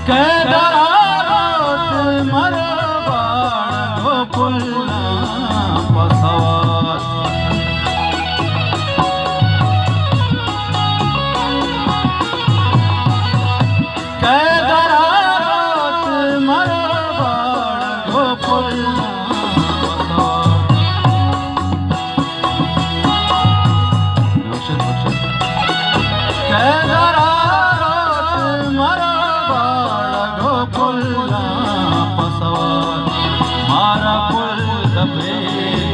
کہ درا روت مر باڑگ ءُ پلاں پہ سوات۔ کہ درا روت مر باڑگ ءُ پلاں پہ سوات۔ کہ درا روت مر باڑگ ءُ پلاں پہ سوات۔ مارا پل دپے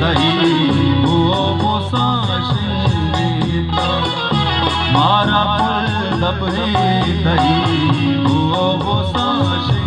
تئی بو بوساں شنگیتا۔ مارا پل دپے تئی بو بوساں شنگیتا۔